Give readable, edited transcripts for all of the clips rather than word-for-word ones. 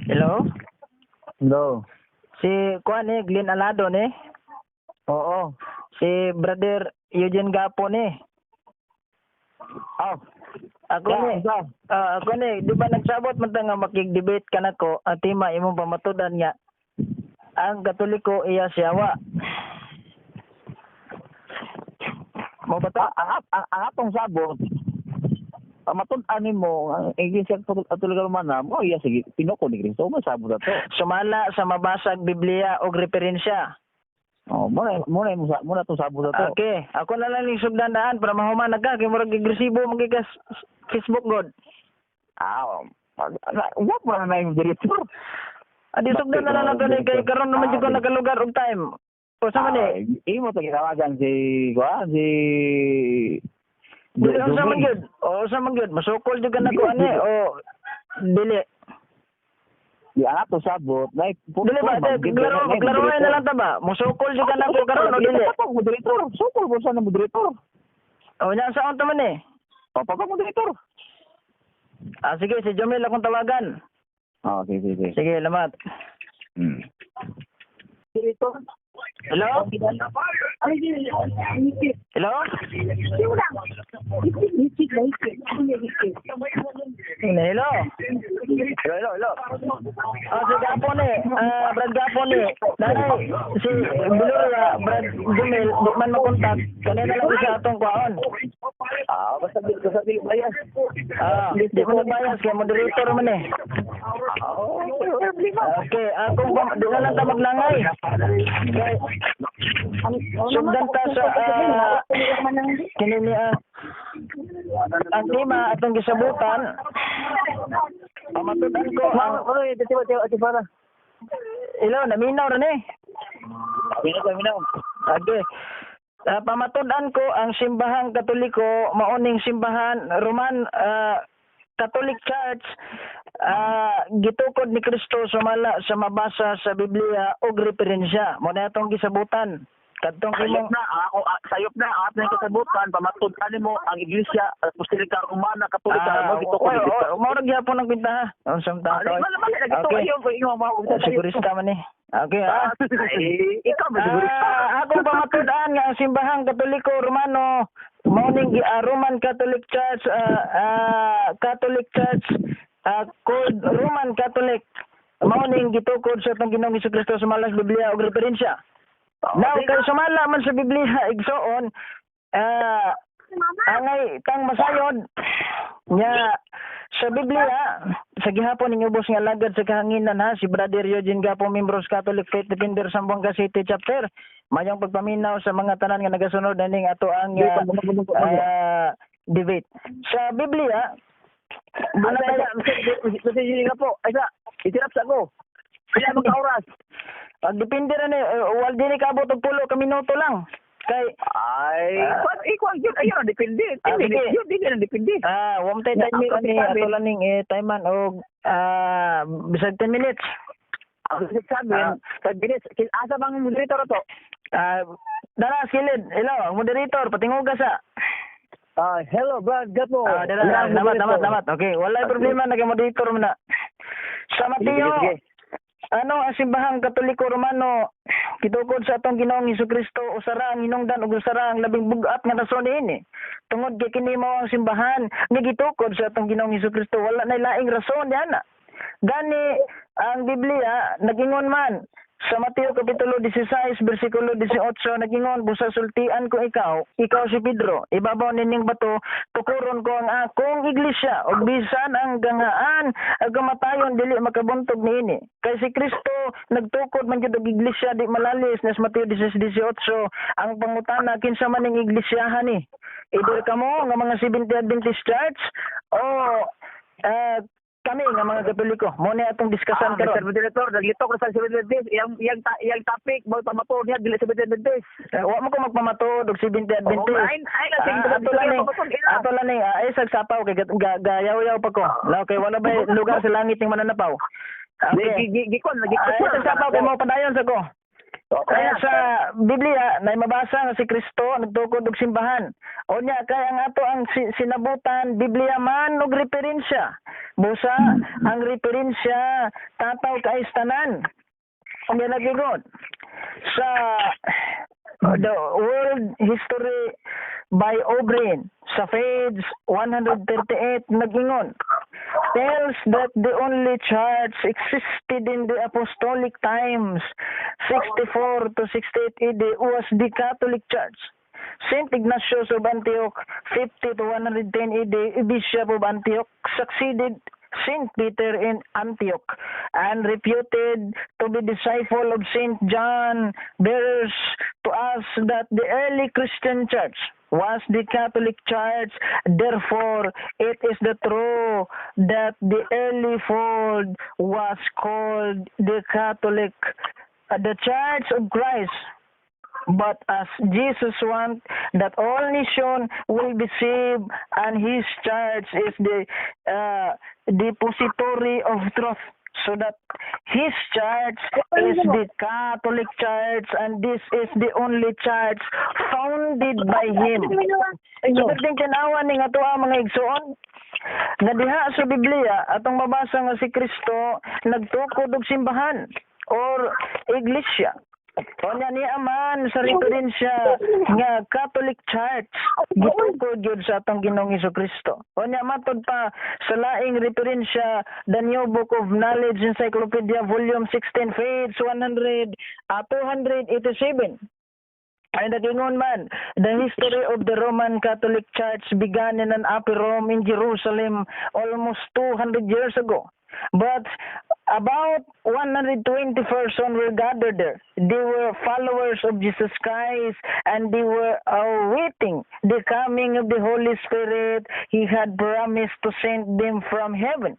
Hello? Hello. Si kuan ni Glenn Alado ni. Oo. Si Brother Eugene Gapo ni. Oh. Ako ni. Sa. Ah, ako ni, di ba nagsabot man ta nga makig-debate ka nako ang tema imong pamatudan nga ang Katoliko iya siyawa. Mo ba ta? Ang atong sabot, pamatud-an nimo ang Iglesia Katolika Romana mo iya sige pinoko ni Kristo mo sabot ato. Sumala sa mabasag Biblia og referensya. Oh, mo na tong sabot ato. Okay, ako na lang yung sugdan daan para mahuman na ka kay murag agresibo man kay ka Facebook god. Ah, wa mo na yung director. Adi sugdan na lang nato ni kay karon naman jud ko nagalugar og time. O sa man ni? Imo to gitawagan si kuan si Dili unsa man gyud? O unsa man gyud? Masukol jud ka nako ani o dili. Di ang ato sabot, nay Dili ba? Klaro, klaro na lang ta ba? Musukol jud ka nako karon o dili? Moderator, sukol mo sa na moderator. O nya sa unta man eh. O pag moderator. Ah, sige, si Jomel akong tawagan. Oh, sige, sige. Sige, lamat. Moderator. Hello? Hello? Hello? Hello, hello, hello. Ah, si Gapo ni, ah, Brad Gapo ni. Nanay, si Biloria, Brad Jomel, di man makontak. Kanina lang isa atong kwaon. Ah, basta dili bayas. Ah, di mo nagbayas kay moderator man eh. Ah, oh, problema. Okay, akong di na lang ta maglangay. Kay sundan ta sa kini ni ang tema atong gisabutan. Pamatudan ko ang Oy, dito ba dito ba? Ilaw, naminaw ra ni. Minaw, minaw. Okay. Ah, pamatud-an ko ang simbahang Katoliko maoning simbahan Roman Catholic Church gitukod ni Kristo sumala sa mabasa sa Biblia og referensya. Mo na atong gisabutan. Kadtong Sayop imong na ako, sayop na ang atong kasabutan pamatud-an nimo ang Iglesia Apostolika Romana Katolika mo dito ko Oy, dito. oy, mao ra gyapon ang kwenta ha. Unsang Ah, ta? mali mali lagi to Okay. ayo ko ingon mo. Sigurista man ni. Okay ha. Ikaw ba sigurista? Ah, akong pamatud-an nga ang simbahang Katoliko Romano mao ning Roman Catholic Church Catholic Church called Roman Catholic mao ning gitukod sa atong Ginoong Kristo sumala sa Biblia og referensya. Now kay sumala man sa Biblia igsoon angay tang masayod nya sa Biblia sa gihapon ning ubos nga lagad sa kahanginan ha, si Brother Eugene Gapo, membro sa Catholic Faith Defender Zamboanga City Chapter. Mayong pagpaminaw sa mga tanan nga nagasunod aning ato ang debate sa Biblia. Ano kaya kasi nga po, ay sa itirap sa ko. Kaya mga oras. Pag depende ra ni wal dili kaabot og 10 ka minuto lang kay Ay, kwan ikuan yun ayun depende. Ah, sige. Yun dili na depende. Ah, wa man tay Ya, time ang ani sabi- ato lang ning time-an og bisag 10 minutes. Ang sabi, 5 minutes. Asa bang moderator to? Ah, dara silid. Hello, ang moderator, patinguga sa. Ah, hello, Brad Gapo. Ah, dara, damat, damat, damat. Okay, wala problema naging moderator mo na. Sa Mateo, ano ang simbahang Katoliko Romano gitukod sa atong Ginoong Kristo usara ang hinungdan ug usara ang labing bug-at nga rason niini. Tungod kay kini mao ang simbahan nga gitukod sa atong Ginoong Kristo, wala nay laing rason diana. Gani ang Biblia nagingon man sa Mateo kapitulo 16 bersikulo 18, nagingon, "Busa sultian ko ikaw, ikaw si Pedro, ibabaw nining bato tukuron ko ang akong iglesia ug bisan ang gangaan ag kamatayon dili makabuntog niini." Kay si Kristo nagtukod man gyud og iglesia di malalis nas Mateo 16:18. Ang pangutana, kinsa man ning iglesiahan ni? Either kamo nga mga Seventh Adventist Church o kami nga mga Katoliko. Mo ni atong diskasan Ah, Mr. karon. Moderator, naglitok na sa Seventh Adventist. Iyang topic, mo pamatuod niya, dili Seventh Adventist. Eh, wa mo ko magpamatuod og Seventh Adventist. Oo, ay, kasi Ah, ato lang ning ay sagsapaw kay gayaw-yaw pa ko. Law kay wala ba lugar sa langit ning mananapaw. Okay. Gi, gi, gi, kon, gi, Ay, sagsapaw kay mo padayon sa ko. Kaya sa Biblia nay mabasa nga si Kristo nagtukod og simbahan. Unya kay ang ato ang sinabutan Biblia man og referensya. Busa ang referensya tataw kay tanan. Unya nagingon sa The World History by O'Brien sa page 138, nagingon, tells that the only church existed in the apostolic times, 64 to 68 AD, was the Catholic Church. Saint Ignatius of Antioch, 50 to 110 AD, Bishop of Antioch, succeeded Saint Peter in Antioch and reputed to be disciple of Saint John, bears to us that the early Christian church was the Catholic Church. Therefore, it is the true that the early fold was called the Catholic, the Church of Christ. But as Jesus want that all nation will be saved and his church is the depository of truth, so that his church is the Catholic Church and this is the only church founded by him. So perting tanawa ni nga tuwa, mga igsoon, nga diha sa Biblia atong mabasa nga si Kristo nagtukod og simbahan or iglesia. Unya niya man sa referensya nga Catholic Church gitukod gyud sa atong Ginoong Kristo. Unya matod pa sa laing referensya, The New Book of Knowledge Encyclopedia, Volume 16, page 100 287. Ay nagingon man, the history of the Roman Catholic Church began in an upper room in Jerusalem almost 200 years ago. But about 120 persons were gathered there. They were followers of Jesus Christ and they were awaiting the coming of the Holy Spirit he had promised to send them from heaven.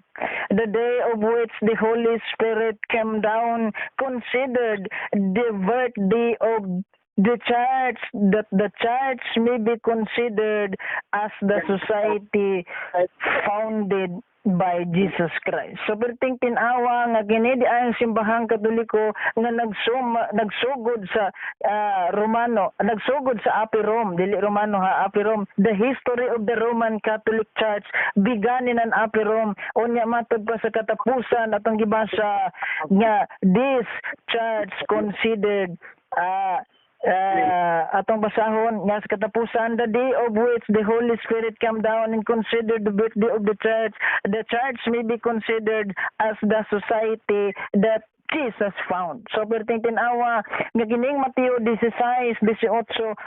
The day of which the Holy Spirit came down considered the birthday of the church, that the church may be considered as the society founded by Jesus Christ. So perting tinawa nga kini di ang simbahang Katoliko nga nagsugod sa Romano, nagsugod sa Upper Rome, dili Romano ha, Upper Rome. The history of the Roman Catholic Church began in an Upper Rome. Unya matod pa sa katapusan atong gibasa nga this church considered atong basahon nga sa katapusan, the day of which the Holy Spirit came down and considered the birthday of the church may be considered as the society that Jesus found. So perting tinawa nga kining Mateo 16:18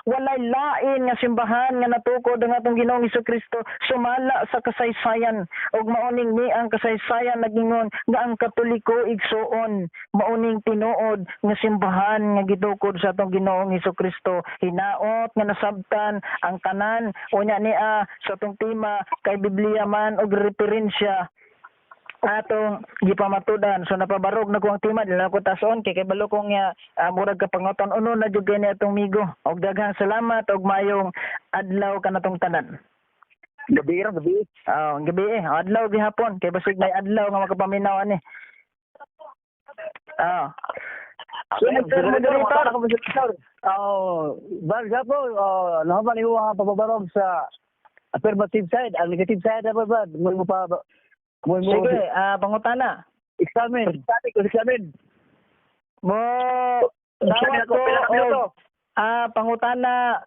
walay lain nga simbahan nga natukod ang atong Ginoong Kristo sumala sa kasaysayan, ug mauning ni ang kasaysayan nagingon nga ang Katoliko, igsuon, mauning tinuod nga simbahan nga gitukod sa atong Ginoong Kristo. Hinaot nga nasabtan ang tanan. Unya niya sa atong tema kay Biblia man og referensya atong gipamatudan. So napabarog na ko ang tema, dili na ko tason kay kabalo ko nga murag ka pangutan uno na jud kay ni atong migo. Og daghang salamat og maayong adlaw kanatong tanan. Gabi ra, gabi. Oh, gabi eh, adlaw gihapon kay basig may adlaw nga makapaminaw ani. Oh. So, Mr. Moderator. Oh, bal po, oh, naman ni ang pababarog sa affirmative side, ang negative side na ba ba? Mo pa mo mo Sige, pangutana. Examine. Examine. Mo Examine dawat ako ko pila ka minuto. Og pangutana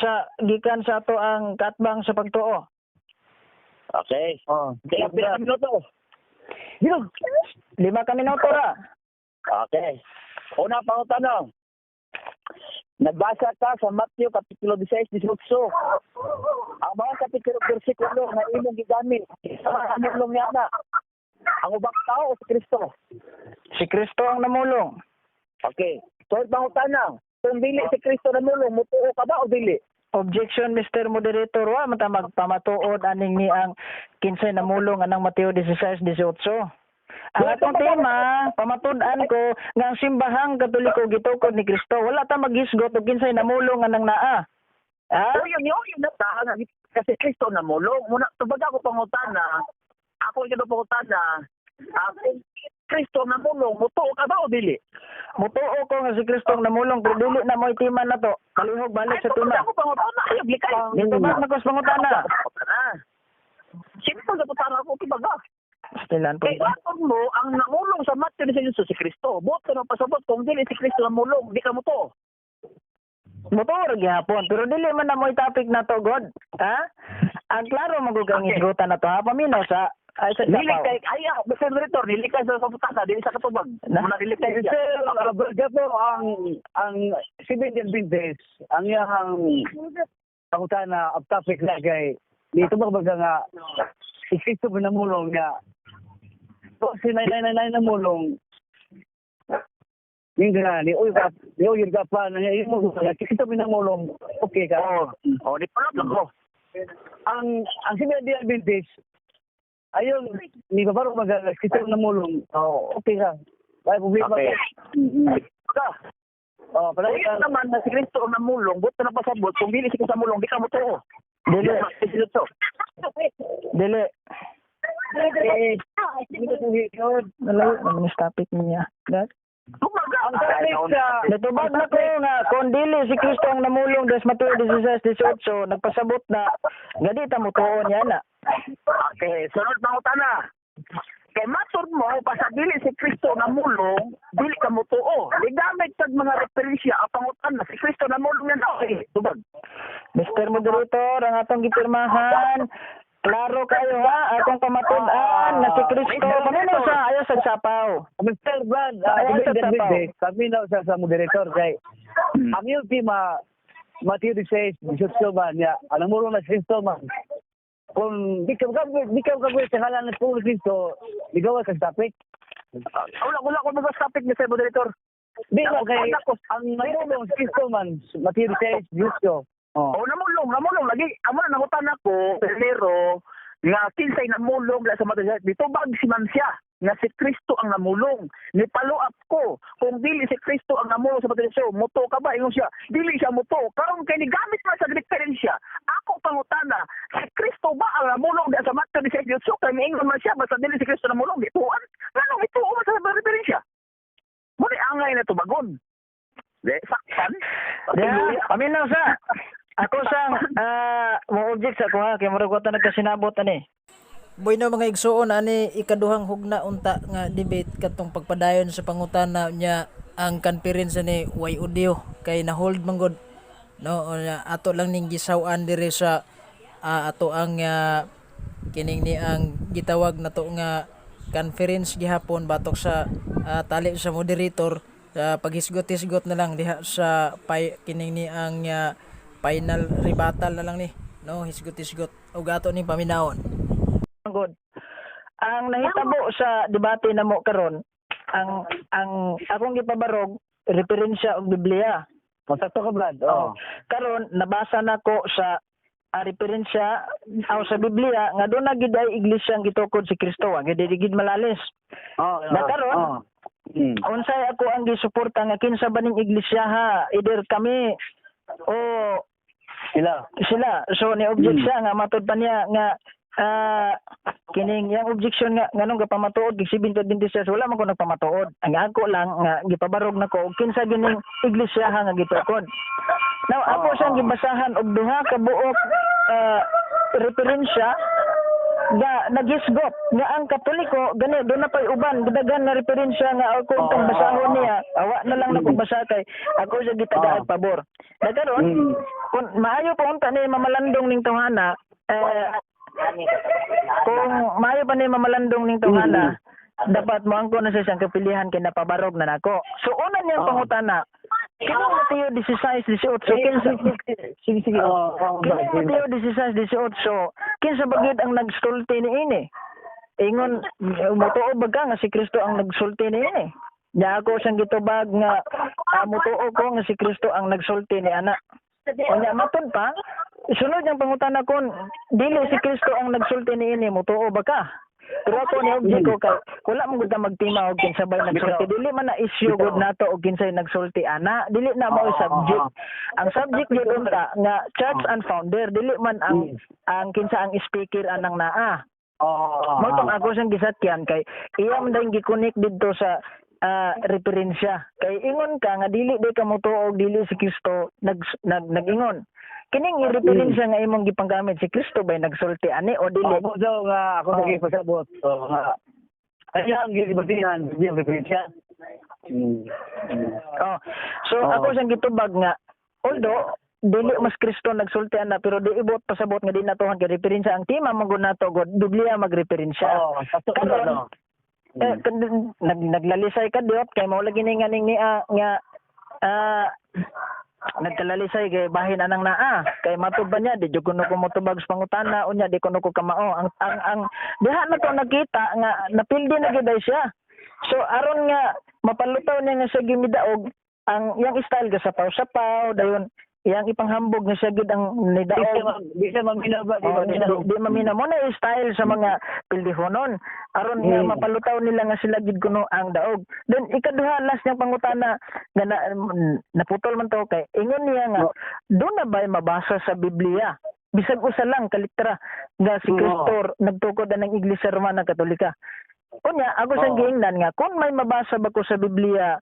sa gikan sa ato ang katbang sa pagtuo. Okay. Oh, Pila ka minuto? Bilog. 5 ka minuto ra. Okay. Una pangutana. Nagbasa ka sa Matthew Kapitulo 16:18. Ang mga kapitulo bersikulo nga imong gigamit sa mga namulong niya na. Ang ubang tao o si Kristo? Si Kristo ang namulong. Okay. So, pangutana, kung dili si Kristo namulong, mutuo ka ba o dili? Objection, Mr. Moderator. Wa man ta magpamatuod aning ni ang kinsay namulong anang Mateo 16:18. Ang atong tema, pamatud-an ko nga ang simbahang Katoliko gitukod ni Kristo. Wala ta maghisgot og kinsay namulong anang naa. Ha? O yun na ta, nga kasi Kristo namulong. Muna, tubag ako pangutana, ako yung pangutana, kung Kristo ang namulong, mutuo ka ba o dili? Mutuo ko nga si Kristo ang namulong, pero dili na mo tema na to. Palihog balik sa tema. Ako pangutana, ayaw likay. Gitubag na ko sa pangutana. Simple na putana ako kibaga. Stilan po. Kay aton mo ang namulong sa Matthew ni Jesus si Kristo. Buot ka nang pasabot kung dili si Kristo namulong, di ka mutuo. Mutuo ra gihapon, pero dili man na mo topic na to, God. Ha? Ang klaro magugang isgutan na to, ha? Paminaw sa ay sa Dili sapaw. kay ayaw, Mr. Moderator, dili kay sa putana, dili sa katubag. Na? Muna dili kay siya. Sir, Gato, ang Seventh Adventist, ang iyang pangutana of topic na kay dito ba baga nga si Kristo ba namulong nga to si 9999 namulong yung nga ni uy ka ni uy ka pa na yung mo si Kristo ba namulong, okay ka? Oh, oh, di pa lang ko. Ang Seventh Adventist ayon ni babaro baga si Kristo namulong, oh, okay ka, wala problema. Okay. Ka. Oh, pala Kaya naman na si Kristo ang namulong, buot ka nang pasabot kung dili si Kristo namulong, di ka mutuo. Dili, Dili. Dili. Eh, hindi ko yun. Nalayo naman yung topic niya. That? Tumaga. Ang topic sa Natubag na ko nga kung dili si Kristo ang namulong des Mateo 16:18, nagpasabot na nga di ta mutuo niya na. Okay, sunod pangutana. Kay matod mo, basta dili si Kristo namulong, dili ka mutuo. Ligamit kag mga referensya ang pangutana, si Kristo namulong yan. Okay, tubag. Mr. Moderator, ang atong gipirmahan, klaro kayo ha, akong pamatud-an na si Kristo paminaw sa ayaw sa sapaw. Mr. Brad, Ayaw sa Seventh sapaw. Adventist, kami na sa moderator kay ang iyong tema Matthew 16, 18 ba niya, ang namulong na si Kristo man. Kung di ka kabuhi sa ngalan ng puro Kristo, di gawa ka sa topic. Wala, wala ko mga topic, Mr. Moderator. Di ba kay Ako, ang namulong si Kristo man, Matthew 16, 18. Oh. Oh, namulong, namulong lagi. Amo na nangutan ako, pero nga kinsay namulong la sa mata dito bag si man siya nga si Kristo ang namulong. Ni follow up ko kung dili si Kristo ang namulong sa mata, muto ka ba? Ingon siya, dili siya muto. Karon kay nigamit man sa referensya, ako pangutana, si Kristo ba ang namulong sa mata ni 18? Kay miingon man siya basta dili si Kristo namulong, di tuan. Nganong ituo man sa referensya mo ni angay na tubagon? Di saktan. Yeah, paminaw sa. Ako sang mo object sa ko ha, kay murag wa ta nagkasinabot ani. Bueno, mga igsuon, ani ikaduhang hugna unta nga debate katong pagpadayon sa pangutana niya. Ang conference ni way audio kay na hold man gud, no? Unya, ato lang ning gisaw-an diri sa ato ang kining ni ang gitawag nato nga conference gihapon batok sa tali sa moderator, paghisgot-hisgot na lang diha sa kining ni ang final rebuttal na lang ni, no? Hisgot-hisgot ug ato ning paminawon. Good. Ang nahitabo sa debate namo karon, ang akong gipabarog referensya og Biblia. Masakto ka, Brad. Oh. Karon nabasa nako sa referensya aw sa Biblia nga doon na gid ay iglesia ang gitukod si Kristo, wa gid gid malalis. Oh, Na karon, oh. Unsay ako ang gisuporta nga kinsa ba ning iglesia ha, either kami o Sila. Sila. So ni object siya nga matod pa niya nga kining yang objection nga nganong gapamatuod kay Seventh Adventist, wala man ko nagpamatuod. Ang ako lang nga gipabarog nako og kinsa gining iglesia ha nga gitukod. Now ako siyang gibasahan og duha ka buok referensya nga nagisgot nga ang Katoliko gani do na pay uban daghan na referensya nga ako kang basahon niya, awa na lang nako basa kay ako siya gitagaag pabor na karon. Kung maayo pa unta ni mamalandong ning tawhana, eh, kung maayo pa ni mamalandong ning tawhana, dapat moangko na siya siyang kapilihan kay napabarog na nako. So una niyang pangutana kini Mateo 16:18, kinsa Sige, sige. Oh, kini Mateo 16:18, kinsa ba gyud ang nagsulti niini? Ingon, mutuo ba ka nga si Kristo ang nagsulti niini? Nya ako siyang gitubag nga mutuo ko nga si Kristo ang nagsulti ni ana. Unya matud pa, sunod niyang pangutana kon dili si Kristo ang nagsulti niini, mutuo ba ka? Pero ako ni object ko kay wala man gud ta magtima og kinsa bay nagsulti. Dili man na issue gud nato og kinsay nagsulti ana. Dili na mao subject. Ang subject gyud unta nga church and founder, dili man ang kinsa ang speaker anang naa. Oo. Mao tong ako siyang gisakyan kay iya man dayong gi-connect didto sa referensya. Kay ingon ka nga dili day ka motuo og dili si Kristo nag nag-ingon. Kining i-referensya nga imong gipanggamit, si Kristo bay nagsulti ani o dili? Ako daw nga ako oh. Pasabot. Oo nga. Kaya ang gibatihan, hindi ang referensya. Oh. So ako siyang gitubag nga although dili mas Kristo nagsulti ana, pero di ibot pasabot nga di natuhan kay referensya ang tema man gud nato god Biblia magreferensya. Oo, oh, Karon, no. Eh, naglalisay ka diot kay mao lagi ni nga ning niya nga nagkalalisay kay bahin anang naa kay matud ba niya di jud kuno ko motubag sa pangutana, unya di kuno ko kamao ang diha na to nakita nga napildi na gyud ay siya. So aron nga mapalutaw niya nga siya gimidaog, ang iyang style ga sapaw-sapaw, dayon iyang ipanghambog nga siya gid ang Di nidaog. siya di siya maminaw ba? Di Oh, di, maminaw. di mamina mo na yung style sa mga pildihonon aron nga mapalutaw nila nga sila gid kuno ang daog. Then ikaduha, last niyang pangutana nga naputol man to, kay ingon niya nga doon na ba'y mabasa sa Biblia bisag usa lang ka litra nga si Kristo nagtukod na ng Iglesia Romana Katolika. Unya ako sa giingnan nga kung may mabasa ba ko sa Biblia,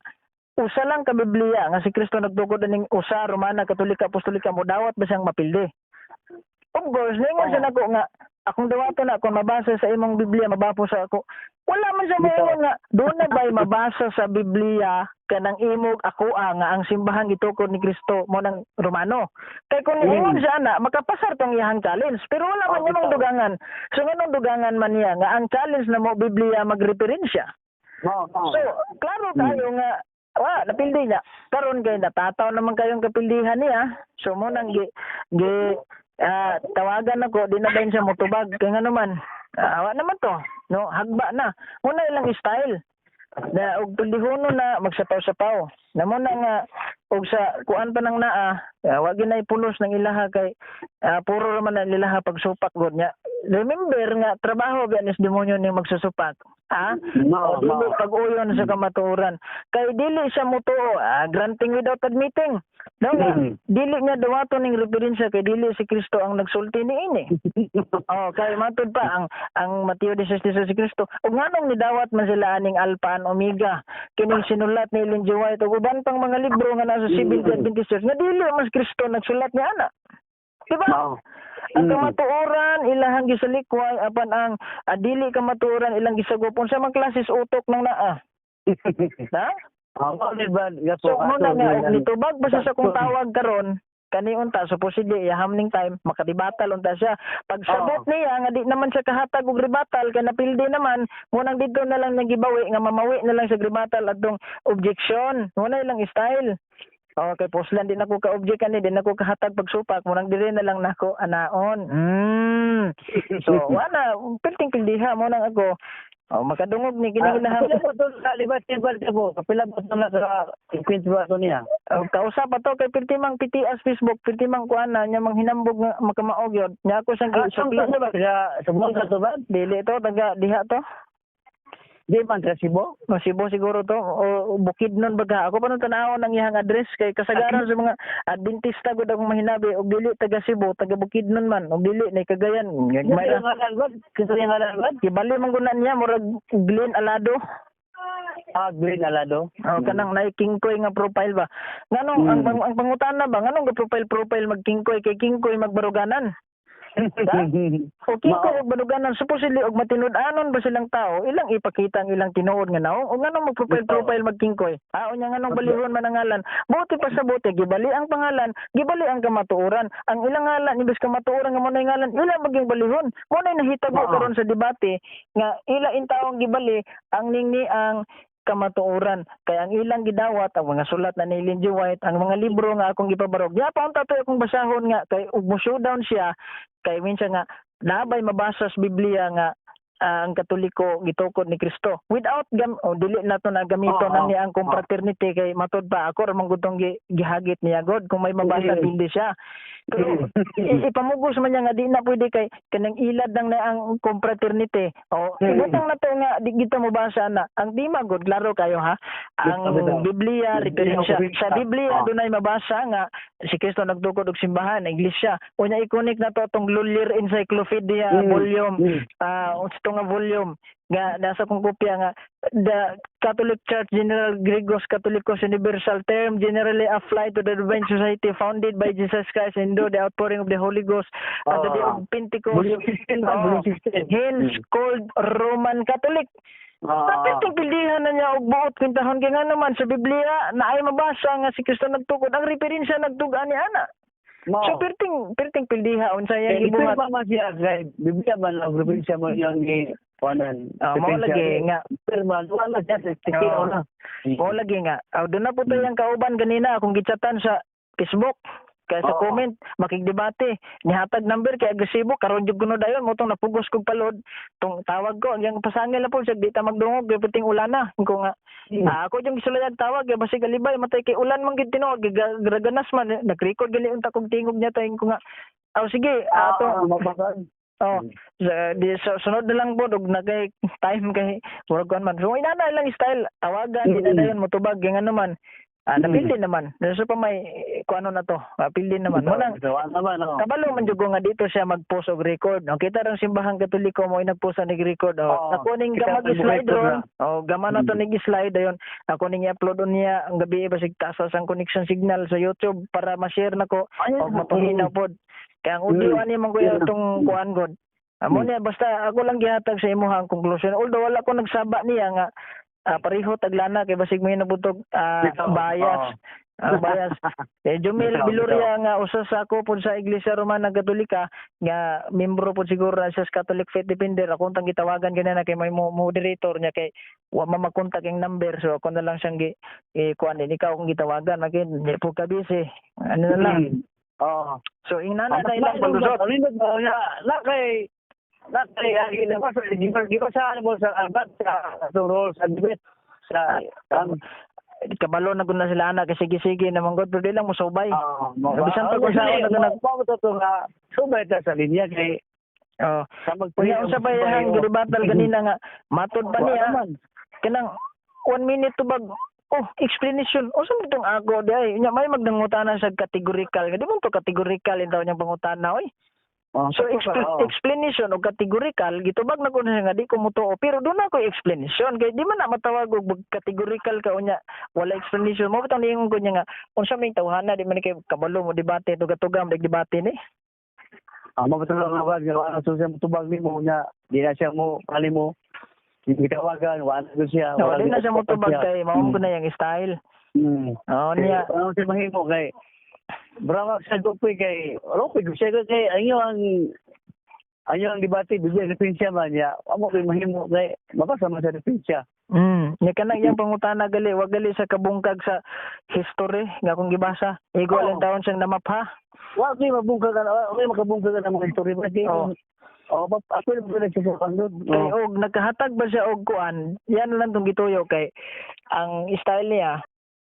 usa lang ka Biblia nga si Kristo nagtukod na ning usa Romana Katolika Apostolika, mo dawat ba siyang mapildi? Of course, ningon siya nako nga akong dawaton na kung mabasa sa imong Biblia, mabapo sa ako. Wala man siya moingon nga doon na ba'y mabasa sa Biblia kanang imog ako nga ang simbahan gitukod ni Kristo mo ng Romano. Kay kung niingon siya ana, makapasar tong iyang challenge. Pero wala man niya mong dugangan. So nganong dugangan man niya nga ang challenge na mo Biblia magreferensya? Oo. So, klaro kayo nga wa napildi niya. Karon kay natataw naman kayong kapildihan niya. So mo nang gi, gi tawagan ako, di na ba yun siya motubag kay nga naman wa naman to. No, hagba na. Muna ilang style. Na og pildihono na magsapaw-sapaw. Na mo na nga og sa kuan pa nang naa, wa ginay pulos ng ilaha kay puro raman na ilaha pagsupak god niya. Remember nga trabaho ba ni demonyo ning magsusupak. Ah? Oo, O dili oo. pag-uyon sa kamatuoran. Kay dili siya motuo, granting without admitting. No, nga, dili niya dawaton ning referensya kay dili si Kristo ang nagsulti niini. Oh, kay matud pa ang Mateo 16 si Kristo. Ug nganong nidawat man sila aning Alpha and Omega kining sinulat ni Ellen G. White ug uban pang mga libro nga nasa Seventh Adventist Church nga dili mas Kristo nagsulat niya ana? Diba? Oo. Ang kamatuoran ilahang gisalikway, apan ang dili kamatuoran ilang gisagop. Unsa man klases utok nang naa? Ha? Oo, di ba? Nga So po, mo na ato, nga di og nitubag ba siya sa kong tawag karon kani unta, supposedly iyahamning time makadibatal unta siya. Pagsabot niya nga di naman siya kahatag og rebattal kay napildi naman, munang didto na lang nang gibawi nga mamawi na lang sa rebattal adtong objection. Mo na ilang style. Okay, poslan din ako ka-object ani, din ako kahatag pagsupak, munang diri na lang nako anaon. So wala pilting pildiha mo nang ako. Oh, makadungog ni kining ilahang Kapila ba ito sa libat ba po? Kapila ba ito na sa kwento ba ito niya? Oh, kausap pa to kay pirti mang PTS Facebook, pirti mang kuan na nya mang hinambog nga makamaog yun. Nya ako siyang Ah, saan gisukli. ba? Sa Cebu sa to ba? Dili to taga diha to. Di man sa Cebu? O Cebu siguro to o Bukidnon baga. Ako pa nung tanawon ang iyang address kay kasagaran sa mga Adventista gud akong mahinabi og dili taga Cebu, taga Bukidnon man, og dili na Cagayan. Kinsa yung ngalan ba? Kinsa yung ngalan ba? Kibali man gud na niya murag Glenn Alado. Ah, Glenn Alado. O kanang naay Kingkoy nga profile ba. Nganong ang pangutana ba, nganong ga profile profile mag Kingkoy kay Kingkoy magbaruganan? O Kingkoy og baruganan, supposedly og matinud-anon ba silang tao, ilang ipakita ang ilang tinuod nga naong o nganong mag profile profile mag Kingkoy? Ah, unya nganong balihon man ang ngalan? Buti pa sa buti gibali ang pangalan, gibali ang kamatuoran. Ang ilang ngalan imbes kamatuoran nga mo na ngalan, ila maging balihon. Mo na nahitabo karon sa debate nga ila intawong gibali ang ningni ang kamatuoran. Kaya ang ilang gidawat ang mga sulat na ni Ellen G. White, ang mga libro nga akong gipabarog. Ya pa unta to akong basahon nga kay ug mo showdown siya kay minsan nga nabay mabasa sa Biblia nga ang Katoliko gitukod ni Kristo. Without gam oh, dili na to na gamito na niya ang confraternity kay matud pa ako ra man gud tong gihagit niya god kung may mabasa pildi siya. Pero ipamugos man niya nga di na pwede kay kanang ilad lang na ang confraternity. O ibutang na to nga di kita mobasa na. Ang di magod klaro kayo ha. Ang Bitaw. Biblia referensya sa Biblia dunay mabasa nga si Kristo nagtukod og simbahan, iglesia. Unya i-connect na to atong Lullier Encyclopedia volume unsa to nga volume nga nasa kong kopya nga the Catholic Church General Gregos Catholicos Universal, term generally applied to the divine society founded by Jesus Christ and the outpouring of the Holy Ghost at the day of Pentecost. Volume 16 man, volume 16. Hence called Roman Catholic. Dapat pildihan na niya og buot kwentahon kay nga naman sa Biblia na ay mabasa nga si Kristo nagtukod, ang referensya nagtug-an ni ana. Mao. So perting perting pildiha unsa Eh, iyang gibuhat. ito man siya kay Biblia man ang referensya mo iyang gi kuanan. Ah, mao lagi nga Pero man wala siya sa Oo. na. Mao lagi nga. Aw, doon na po tayo ang kauban ganina akong gichatan sa Facebook. Kaya sa comment, makigdebate, nihatag number kay agresibo karon jud kuno dayon mo tong napugos kog palod tong tawag ko ang iyang pasangil na po siya di ta magdungog kay puting ulan na ko nga. Ah, ako yung gisulayag tawag kay basig alibay matay kay ulan man gid tinuod graganas man nag-record gali unta kog tingog niya tayo ko nga aw sige ato. Mabakan. Oh, sa, di, sa, sunod na lang po, og nagay time kay murag kuan man. So inana lang style, tawagan, di na dayon motubag yung ano man. Ah, napildi naman. So pa may kuano na to. Napildi naman. Mo nang Wala naman, oh. Kabalo man jud ko nga dito siya mag-post og record. No, kita rang simbahang Katoliko mo ay nag-post og record. Oh, ako ning kita gamag ang slide record ron. na. Oh, gama na to ning slide dayon. Ako ning i-upload niya ang gabi basig taas ang connection signal sa YouTube para ma-share nako Ayun. og mapahinaw pod. Kaya ang audio ani man kuya itong kuan god. Amo niya basta ako lang gihatag sa imuha ang conclusion. Although wala ko nagsaba niya nga pareho taglana kay basig may nabutog Bitaw. bias. Bias. Eh Jumil Bitaw, Biloria nga usa sa ako pod sa Iglesia Romana Katolika nga membro pod siguro na siya sa Catholic Faith Defender, akong tang gitawagan ganina kay may moderator niya kay wa ma makontak ang number, so ako na lang siyang gi eh, kuan din ikaw akong gitawagan makin di po ka busy ano na lang. So ingana na ilang palusot. Ano ba na na kay na kay agi na ba sa di ba di ba sa ano mo sa albat sa atong role sa debate sa ang Kabalo na gud na sila ana kasi sige sige naman god pero di lang mo subay. Mo Bisan pa kung saan na mo to nga subay ta sa linya kay sa Unya unsa pa iyang gidebatal ganina nga matod pa niya kanang 1 minute tubag, oh, explanation unsa man tong ako di ay unya may magdangutana sa categorical di mo to categorical intaw niyang pangutana oy. So explanation o categorical gitubag na ko na siya nga di ko motuo pero doon ako explanation kay di man na matawag og categorical ka unya wala explanation mo bitong niingon ko niya nga unsa may tawhana di man ni kay kabalo mo debate tuga-tuga mo debate ni. Ah, mo nga ba nga wala so siya tubag nimo nya di na siya mo kali mo di gitawagan wala na siya. No, di na siya motubag kay mao ko na yang style. Oo niya. Ano siya mahimo kay Brava sa grupo kay Rope siya kay ang inyo ang debate bigyan referensya man niya amo kay mahimo kay mabasa man sa referensya. Nya kanang iyang pangutana gali wa gali sa kabungkag sa history nga akong gibasa. Igo alang taon siyang namapha. Wa kay mabungkag wa kay makabungkag ang mga history ba kay oh ako lang ba siya sa pangod. Kay og nagkahatag ba siya og kuan, yan lang tong gituyo kay ang style niya.